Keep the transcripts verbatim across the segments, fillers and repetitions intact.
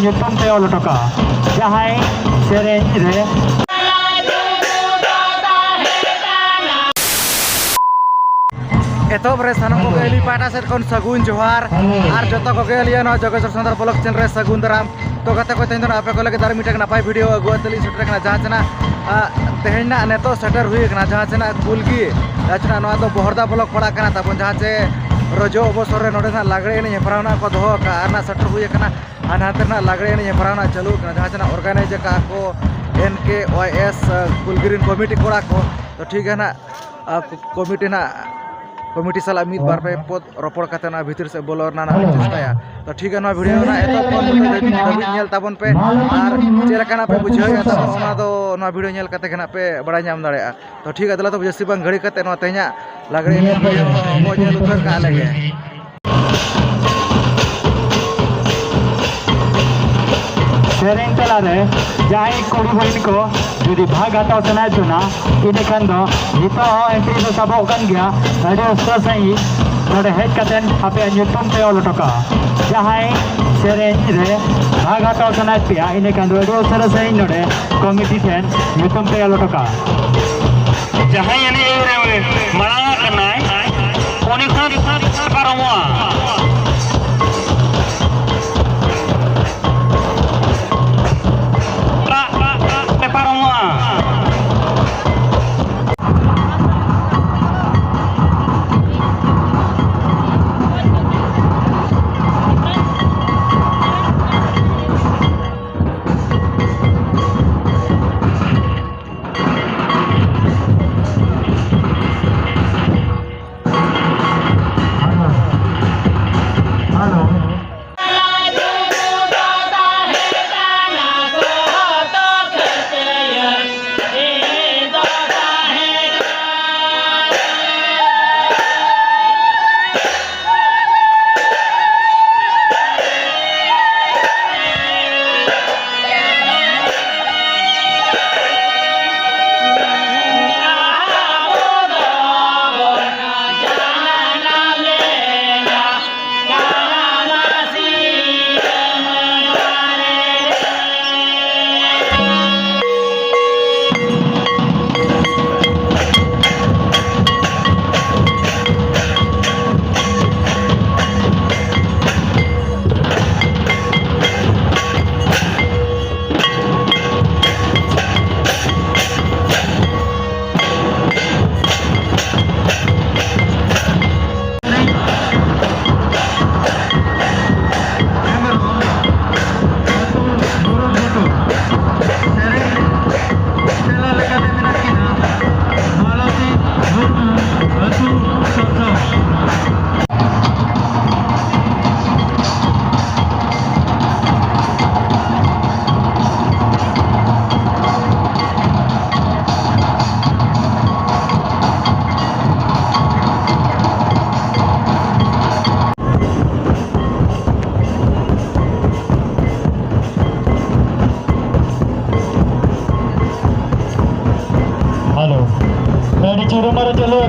ᱧᱩᱛᱩᱢ ᱛᱮ ᱚᱞ ᱦᱚᱴᱚ ᱠᱟᱜᱼᱟ, ᱡᱟᱦᱟᱸᱭ ᱥᱮᱨᱮᱧ ᱨᱮ᱾ ᱮᱛᱚᱦᱚᱵ ᱨᱮ ᱥᱟᱱᱟᱢ ᱠᱚᱜᱮ ᱟᱹᱞᱤᱧ ᱯᱟᱦᱴᱟ ᱥᱮᱫ ᱠᱷᱚᱱ ᱥᱟᱹᱜᱩᱱ ᱡᱚᱦᱟᱨ, ᱟᱨ ᱡᱚᱛᱚ ᱠᱚᱜᱮ ᱟᱹᱞᱤᱧᱟᱜ ᱱᱚᱣᱟ ᱡᱚᱜᱮᱥᱣᱚᱨ ᱥᱟᱱᱛᱟᱲ ᱵᱞᱚᱜ ᱪᱮᱱᱮᱞ ᱨᱮ ᱥᱟᱹᱜᱩᱱ ᱫᱟᱨᱟᱢ᱾ ᱛᱚ ᱜᱟᱛᱮ ᱠᱚ, ᱛᱮᱦᱮᱧ ᱫᱚ ᱟᱯᱮ ᱠᱚ ᱞᱟᱹᱜᱤᱫ ᱟᱨ ᱢᱤᱫᱴᱟᱝ ᱱᱟᱯᱟᱭ ᱵᱷᱤᱰᱤᱭᱳ ᱟᱹᱜᱩ ᱠᱟᱛᱮ ᱞᱤᱧ ᱥᱮᱴᱮᱨ ᱠᱟᱱᱟ, ᱡᱟᱦᱟᱸ ᱪᱮ ᱱᱟᱜ, ᱟ, ᱛᱮᱦᱮᱧ ᱱᱟᱜ ᱱᱤᱛᱚᱜ ᱥᱮᱴᱮᱨ ᱦᱩᱭ ᱟᱠᱟᱱᱟ, ᱡᱟᱦᱟᱸ ᱪᱮ ᱱᱟᱜ ᱠᱩᱞᱜᱤ, ᱡᱟᱦᱟᱸ ᱪᱮ ᱱᱟᱜ ᱱᱚᱣᱟ ᱫᱚ ᱵᱚᱦᱚᱲᱫᱟ ᱵᱞᱚᱠ ᱯᱟᱲᱟᱜ ᱠᱟᱱᱟ ᱛᱟᱵᱚᱱ, ᱡᱟᱦᱟᱸ ᱪᱮ ᱨᱚᱡᱚ ᱚᱵᱚᱥᱚᱨ ᱨᱮ ᱱᱚᱰᱮ ᱱᱟᱜ ᱞᱟᱜᱽᱲᱮ ᱮᱱᱮᱡ ᱦᱮᱯᱨᱟᱣ ᱱᱟᱜ ᱠᱚ ᱫᱚᱦᱚ ᱟᱠᱟᱫᱼᱟ, ᱟᱨ ᱱᱟᱜ ᱥᱮᱴᱮᱨ ᱦᱩᱭ ᱟᱠᱟᱱᱟ᱾ ᱟᱨ ᱱᱟᱛᱮ ᱱᱟᱜ ᱞᱟᱜᱽᱲᱮ ᱮᱱᱮᱡ ᱦᱮᱯᱨᱟᱣ ᱱᱟᱜ ᱪᱟᱹᱞᱩ ᱟᱠᱟᱱᱟ, ᱡᱟᱦᱟᱸ ᱪᱮ ᱱᱟᱜ ᱚᱨᱜᱟᱱᱟᱭᱤᱡᱽ ᱟᱠᱟᱫᱼᱟ ᱠᱚ ᱮᱱ ᱠᱮ ᱣᱟᱭ ᱮᱥ, ᱟ, ᱠᱩᱞᱜᱤ ᱨᱮᱱ ᱠᱚᱢᱤᱴᱤ ᱠᱚᱲᱟ ᱠᱚ᱾ ᱛᱚ ᱴᱷᱤᱠ ᱜᱮᱭᱟ ᱱᱟᱜ, ᱟ, ᱠᱚ-, ᱠᱚᱢᱤᱴᱤ ᱱᱟᱜ, ᱠᱚᱢᱤᱴᱤ ᱥᱟᱞᱟᱜ ᱢᱤᱫ ᱵᱟᱨ ᱯᱮ ᱯᱚᱫ ᱨᱚᱯᱚᱲ ᱠᱟᱛᱮ ᱱᱚᱣᱟ ᱵᱷᱤᱛᱤᱨ ᱥᱮᱫ ᱵᱚᱞᱚ ᱨᱮᱱᱟᱜ ᱱᱟᱜ ᱞᱤᱧ ᱪᱮᱥᱴᱟᱭᱟ᱾ ᱛᱚ ᱴᱷᱤᱠ ᱜᱮᱭᱟ, ᱱᱚᱣᱟ ᱵᱷᱤᱰᱤᱭᱳ ᱱᱟᱜ ᱮᱛᱚᱦᱚᱵ ᱠᱷᱚᱱ ᱢᱩᱪᱟᱹᱫ ᱫᱷᱟᱹᱵᱤᱡ ᱧᱮᱞ ᱛᱟᱵᱚᱱ ᱯᱮ, ᱟᱨ ᱪᱮᱫ ᱞᱮᱠᱟ ᱱᱟᱜ ᱯᱮ ᱵᱩᱡᱷᱟᱹᱣᱮᱫᱼᱟ ᱛᱟᱵᱚᱱ, ᱚᱱᱟ ᱫᱚ ᱱᱚᱣᱟ ᱵᱷᱤᱰᱤᱭᱳ ᱧᱮᱞ ᱠᱟᱛᱮ ᱜᱮ ᱱᱟᱜ ᱯᱮ ᱵᱟᱲᱟᱭ ᱧᱟᱢ ᱫᱟᱲᱮᱭᱟᱜᱼᱟ᱾ ᱛᱚ ᱴᱷᱤᱠ ᱜᱮᱭᱟ, ᱛᱟᱦᱚᱞᱮ ᱛᱚᱵᱮ ᱡᱟᱹᱥᱛᱤ ᱵᱟᱝ ᱜᱷᱟᱹᱲᱤ ᱠᱟᱛᱮ ᱱᱚᱣᱟ ᱛᱮᱦᱮᱧᱟᱜ ᱞᱟᱜᱽᱲᱮ ᱮᱱᱮᱡ ᱵᱷᱤᱰᱤᱭᱳ ᱦᱚᱸ ᱵᱚ ᱧᱮᱞ ᱩᱛᱟᱹᱨ ᱠᱟᱜᱼᱟ ᱞᱮᱜᱮ᱾ ᱥᱮᱨᱮᱧ ᱛᱟᱞᱟᱨᱮ ᱡᱟᱦᱟᱸᱭ ᱠᱩᱲᱤ ᱵᱚᱦᱤᱱ ᱠᱚ ᱡᱩᱫᱤ ᱵᱷᱟᱜᱽ ᱦᱟᱛᱟᱣ ᱥᱟᱱᱟᱭᱮᱫ ᱵᱚᱱᱟ, ᱤᱱᱟᱹᱠᱷᱟᱱ ᱫᱚ ᱱᱤᱛᱚᱜ ᱦᱚᱸ ᱮᱱᱴᱨᱤ ᱫᱚ ᱥᱟᱵᱚᱜ ᱠᱟᱱ ᱜᱮᱭᱟ᱾ ᱟᱹᱰᱤ ᱩᱥᱟᱹᱨᱟ ᱥᱟᱺᱦᱤᱡ ᱱᱚᱰᱮ ᱦᱮᱡ ᱠᱟᱛᱮ ᱟᱯᱮᱭᱟᱜ ᱧᱩᱛᱩᱢ ᱯᱮ ᱚᱞ ᱦᱚᱴᱚ ᱠᱟᱜᱼᱟ᱾ ᱡᱟᱦᱟᱸᱭ ᱥᱮᱨᱮᱧ ᱨᱮ ᱵᱷᱟᱜᱽ ᱦᱟᱛᱟᱣ ᱥᱟᱱᱟᱭᱮᱫ ᱯᱮᱭᱟ, ᱤᱱᱟᱹᱠᱷᱟᱱ ᱫᱚ ᱟᱹᱰᱤ ᱩᱥᱟᱹᱨᱟ ᱥᱟᱺᱦᱤᱡ ᱱᱚᱰᱮ ᱠᱚᱢᱤᱴᱤ ᱴᱷᱮᱱ ᱧᱩᱛᱩᱢ ᱯᱮ ᱚᱞ ᱦᱚᱴᱚ ᱠᱟᱜᱼᱟ᱾ ᱡᱟᱦᱟᱸᱭ ᱮᱱᱮᱡ ᱨᱮ ᱢᱟᱲᱟᱝ ᱟᱠᱟᱱᱟᱭ, ᱩᱱᱤ ᱠᱷᱚᱱ ᱯᱟᱨᱚᱢᱚᱜᱼᱟ᱾ ᱯᱟᱨᱚᱢᱚᱜᱼᱟ᱾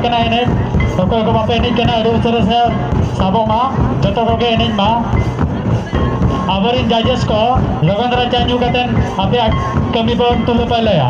ᱠᱟᱱᱟ ᱮᱱᱮᱡ᱾ ᱚᱠᱚᱭ ᱠᱚ ᱵᱟᱯᱮ ᱮᱱᱮᱡ ᱠᱟᱱᱟ, ᱟᱹᱰᱤ ᱩᱥᱟᱹᱨᱟ ᱥᱮ ᱥᱟᱵᱚᱜ ᱢᱟ, ᱡᱚᱛᱚ ᱠᱚᱜᱮ ᱮᱱᱮᱡ ᱢᱟ᱾ ᱟᱵᱚᱨᱮᱱ judges ᱠᱚ ᱞᱚᱜᱚᱱ ᱫᱷᱟᱨᱟ ᱪᱟ ᱧᱩ ᱠᱟᱛᱮ ᱟᱯᱮᱭᱟᱜ ᱠᱟᱹᱢᱤ ᱵᱚᱱ ᱛᱩᱞᱟᱹᱯᱟᱭᱞᱟᱭᱟ᱾